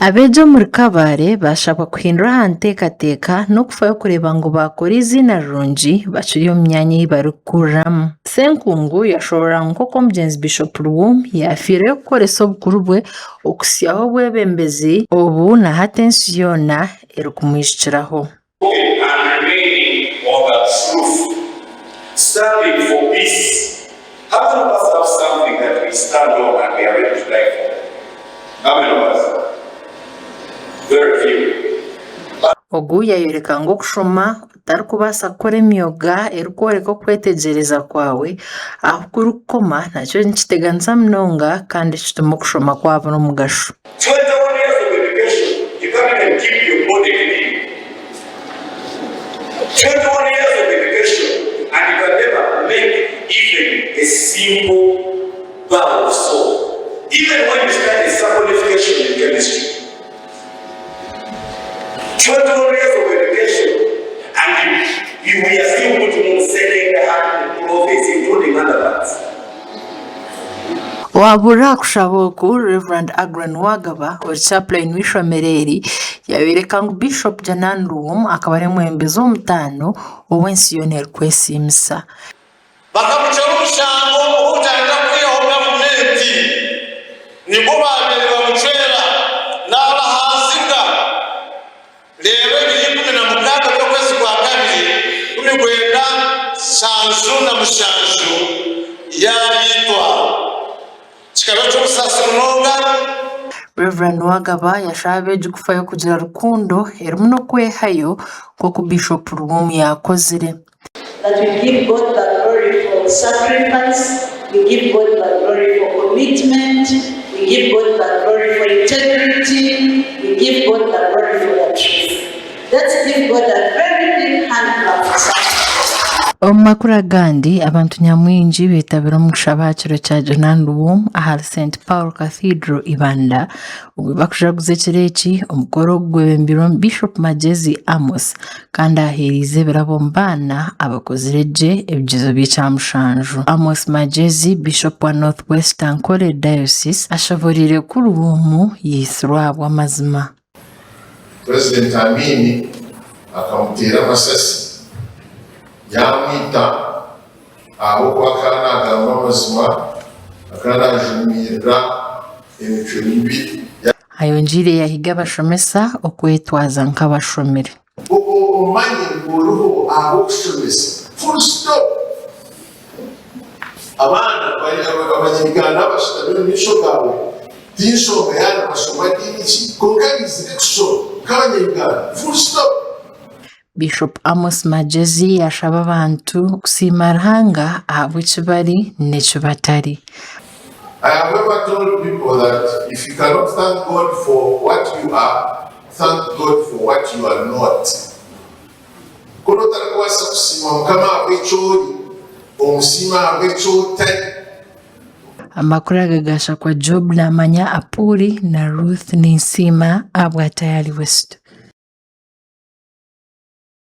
Abeegi omuri Kabale baashabwa kuhindura aha nteekateeka n'okufayo kureeba ngu baakora eiziina rirungi bakiri omu myanya ei barikukuriramu. Ssenkungu yashoboorora ngu nk'oku omugyenzi Bishop Luwum yaafiireyo kukoresa obukuru bwe okuhitsyaho obwebembezi obu na hati ensi yoona erikumwijukiraho. And remaining on the truth, standing for peace. How many of us have something that we stand on and we are ready to die for? How many of us? Very few. Ogu yaayoreka ngu okushoma otarikubaasa kukora emyoga erikworeka okwetegyereza kwawe ahu kurikukoma nakyo nikiteganisa munonga kandi kituma okushoma kwabura omugasho. 21 years of education you can't even keep your body clean 21 years of education and you can never make even a simple bar of soap even when you study saponification in chemistry 21 years of education and you, you we are still putting on second hand clothes including underpants. Owaabuurira aha kushaba oku, Rev. Agron Nuwagaba, ori chaplain w'eishomero eri, yaayoreka ngu Bishop Janan Luwum akaba ari omwebembezi w'omutaano ou ensi yoona erikwesiimisa. Bakamucwera omushango ogw'okutandika kwihaho gavumenti, nigwo baabaire nibamucwera naabahanzibwa. Reero ebiro 16 by'okwezi kwa kabiri, 1977, yaaitwa. Kikaba eky'obusaasi munonga. Rev. Nuwagaba yashaba abeegi kufayo kugira rukundo erimu n'okwehayo nk'oku Bishop Luwum yaakozire. That we give God the glory for sacrifice, we give God the glory for commitment, we give God the glory for integrity, we give God the glory for the truth. Let's give God a very big hand clap for sacrifice. Omu makuru agandi, abantu nyamwingi betabire omu kushaba aha kiro kya Jonan Luwum ahari St Paul Cathedral Ibanda Obwe bakujaguza ekiro eki, omukoro ogu gwebembirwe Bishop Magyezi Amos kandi aheeriize ebirabo omu baana abakozire gye ebigyezo by'ekyamushanju. Amos Magyezi, Bishop wa North West Ankole Diocese ashoboreire ku Luwumu yaitsirwe ahabw'amazima. Purezidenti Amin akamuteera amasasi yaamwita ahabw'okuba akaba naagamba amazima, akaba naajumirira emicwe mibi. Ayongyeire yahiga abashomesa okwetwaza nk'abashomire. Obwo omanye ngu oriho ahabw'okushomesa. Full stop. Abaana abanyaruganda abashutami omu maisho gaawe ti nshonga yaaba nibashoma diini ki, kwonka baizire kushoma nk'abanyaruganda. Full stop. Bishop Amos Magyezi yaashaba abantu kusiima Ruhanga ahabw'eki bari n'eki batari. I have ever told people that if you cannot thank God for what you are, thank God for what you are not. Ku otarikubaasa kusiima Mukama ahabw'eki ori, omusiime ahabw'eki otari. Amakuru aga gaashakwa Job Namanya Apuuli na Ruth Ninsiima ahabwa Tayari West.